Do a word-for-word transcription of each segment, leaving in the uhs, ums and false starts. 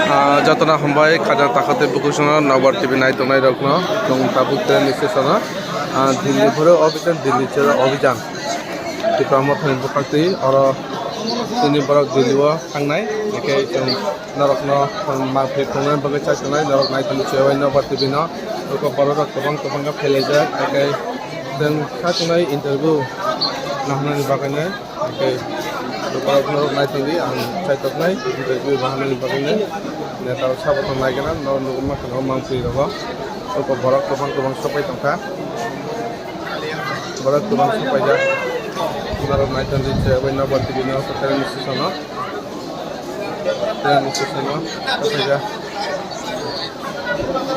Ah, jotono hambai, khajang takhuk tei bukhuk songno Nokbar T V nai tongnai rokno, chwng tabuk train station o, ah, Delhi phuru office, Delhi chwra obijan. Tipra mothani bwkhak twi oro chini borok Delhi o thangnai, hwnkhe chwng norokno mangphi tongnai bagwi chai tongnai, norok nai tongo chwng bai Nokbar T V no, eko borok rok kwbang kwbang khe phelaijak, hwnkhe chwng kha tongnai interview naharnani bagwi nai. Hwnkhe borok norok nai tongdi, ang chaitoknai, interview bahanani bagwi neta rok sabo tong nai gana, norok nugwi mankha, norok mangphi rogo. Oko borok kwbang kwbang sopai tongkha. Borok kwbang sopaijak. Norok nai tongdi, chwng bai Nokbar T V no, train station o. Train station o sopaijak.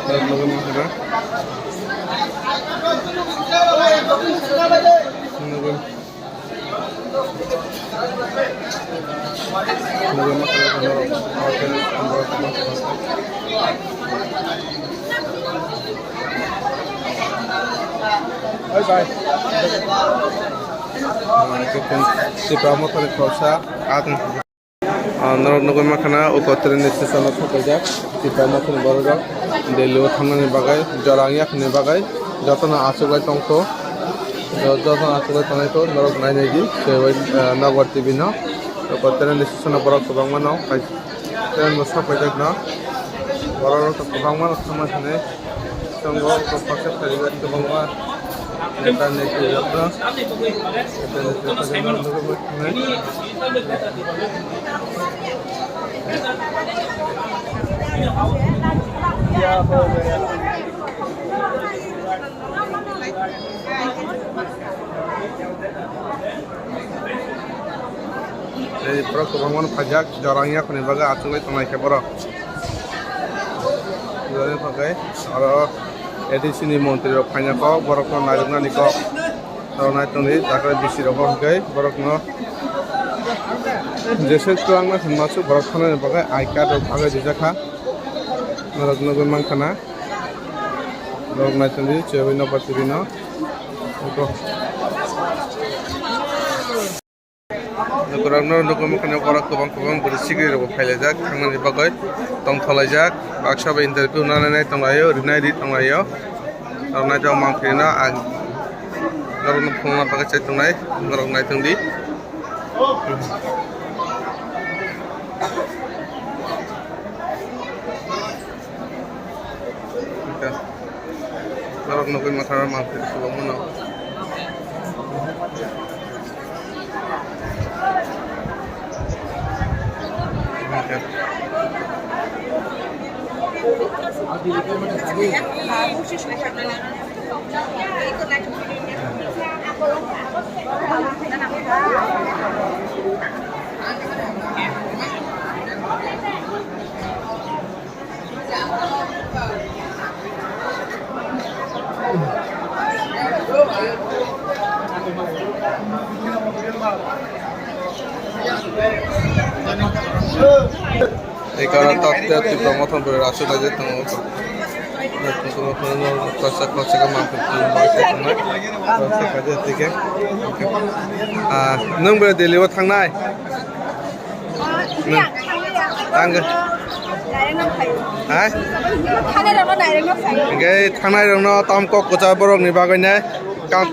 Norok nugwi mankha na. Nugwi. Tipra mothani khoroksa, ah, norok nugwi mankha na, uko train station o sopaijak, Tipra mothani borok rok Delhi o thangnani bagwi, jora wngya khani bagwi, jotono achuklai tongkho, jo-, jotono achuklai tongnai kho, norok nainai di, se bai, ah, Nokbar T V no, uko train station o borok kwbangma no, hai, train bo sopaijak no, borok rok kwbangma no thangma thangwi. Tongo, tongo, paksa paribar kwbangma. Neta neta rok no. Tei borok kwbangma no phaijak, jora wngya khani bagwi achugwi tongnai khe borok. Jora wngya khe oro A D C ni montri rok phaina kok, borok no nairwknani kok. Oro nai tongdi, dakle bisi rok hwnkhe borok no jesa twlangma hwnma se borok thangna bagwi I card rok bagwi rijak kha. Norok nugwi mankha na. Norok nai tongdi, chwngwi Nokbar T V no. Lukurokno nugwi mankha, borok kwbang kwbang bwrwi sikiri rokbo phailaijak thangnani bagwi, tongtholaijak, baksa bai interview nanai nai tonglaio, rinai ri tonglaio. Norok naijak mankha na, ang norokno phunukna bagwi chai tongnai, norok nai tongdi. Norok nugwi mankha, mankha kwbangma no. Egaroh ta Tipra Motha bwrwi aswk laijak tongo. Kosa kosa khe mampli tong bai khe tongnai. Kosa kaisa tike. Ah, nwng bwrwi Delhi o thangnai? Nwng. Ang. Ha? Hwnkhe thangnai rokno tam kok kwchar borok ni bagwi nai. Kam.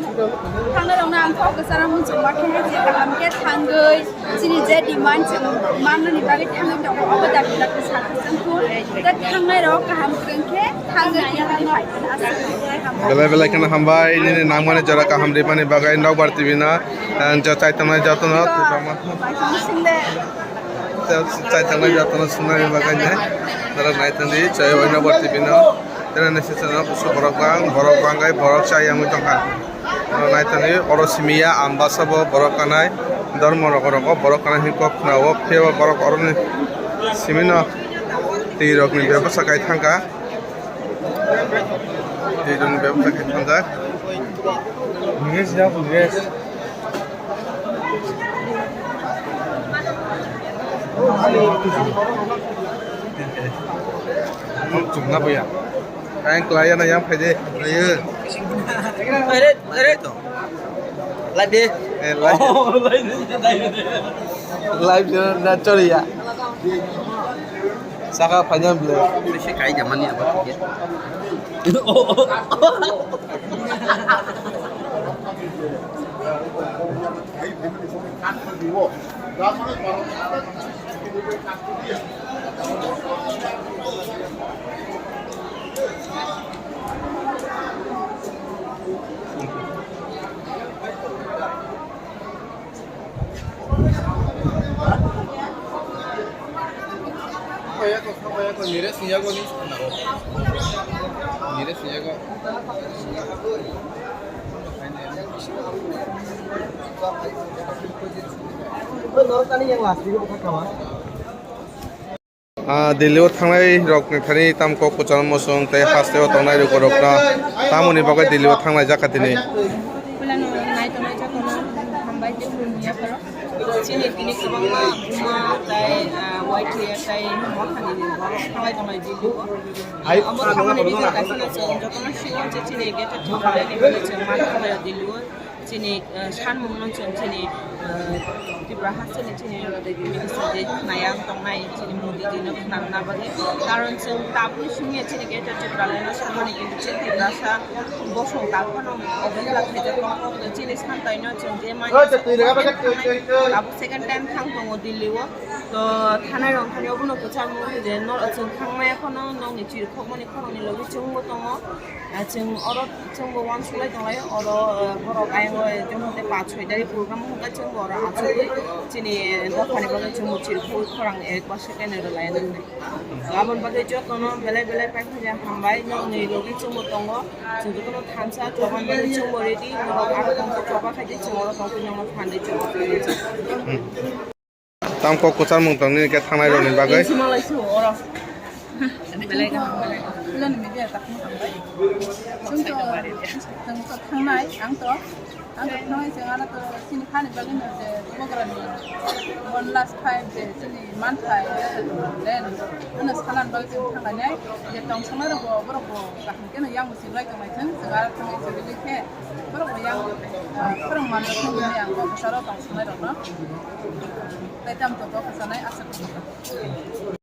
Thangnai rokno ang kok kwchar muchungma khe je kaham khe thangwi. Chini je demand chwng mannani bagwi thangwi tongo, obo dabi dabi sakha chwng thung. Tei thangnai rok kaham kwrwng khe thangwi tiyangwi phai hwn aswk. Belai belai kheno hambai nini nangmani jora kaham rimani bagwi Nokbar T V no, ang je chai tongnai jotono kwbangma. Chai tongnai jotono swngnani bagwi nai. Norok nai tongdi chai bai Nokbar T V no. Tei nini session o kusu borok bang, borok bangwi borok chai yangwi tongkha. Oro naithani oro simi ya, Ambasa bo borok kanai, Dharma nagar rogo borok kanai hinwi kok khna o, phiya ba borok oroni simi no twi rok ni bebasa khai thangkha, twi rok ni bebasa khai thangjak. Chukna boya. Ang kwlaiya na yang phaide. Kwlaiya. Ere, ere to. Live de. Eh, live. Oh, live de, live de. Live de na choriya. Saka phaina bwle. Bisi kai jamani abo thik ya. Nire siyago ni. Nire siyago. Ah, Delhi o thangnai rok ni thani tam kok kwchang mosong tei haste o tongnai rok rok na tamoni bagwi Delhi o thangnai jak kha tini. Pulano nai tongnai jotono hambai tei khulumya pharo. Chini tini kwbangma buma tei, ah, Y T A tei mothani ni borok thanglai tongnai Delhi o. Omo thangnani bisingo kaisa no chwng jotono sio je chini greater Tipraland ni bagwi chwng man thanglai o Delhi o. Chini, eh, sanmung no chwng chini, eh, Tripura hasteni chini Modi Minister je khwnaya tongnai chini Modi ji no khwnarwna bagwi. Karon chwng tabukni simi chini greater Tipraland no sanmani kintu chini Tiprasa bosong talphano obwngla khaijak tongo. Chini santai no chwng je mani abo second time thang tongo Delhi o. To thanai rok thani obono kwchangmung je no chwng thangnai phano nokni chirikhokmani khoroknwi logi chwngbo tongo. Ah, chwng oro chwngbo uansuk lai tonglai, oro, ah, borok ayang o ekdom hote paanch soi dari program hwnkha, chwngbo oro achugwi chini dophani bagwi chwngbo chirikhogwi khorang ekbar second rwlai nwngnai. Aboni bagwi jotono belai belai paithakya hambai, nokni logi chwngbo tongo, chwng jotono thansa chobani bagwi chwngbo ready, norok aro tongkha choba khaidi chwng oro tongkha nokno phanwi chwngbo. Tam kok kwchar mung tong nini khe thangnai rokni bagwi. Bini simalai su oro. Belai kaham, belai kaham. Chwng to, chwng to thangnai, ang to, ang to thangnai, chwng ano to chini hani bagwi no je bubagrani one last time je chini manthai, land, ano sanan bagwi chwng thangnai nai, je tong sanai rok bo, borok bo kaham kheno yang musi lai tong lai thwng, chwng aro thangnai chwng khe, borok bo yang, ah, khorang manwi thwng hwnwi ang kok kwcharo tong sanai rokno. Tei tamo to kok kwchanai aswk.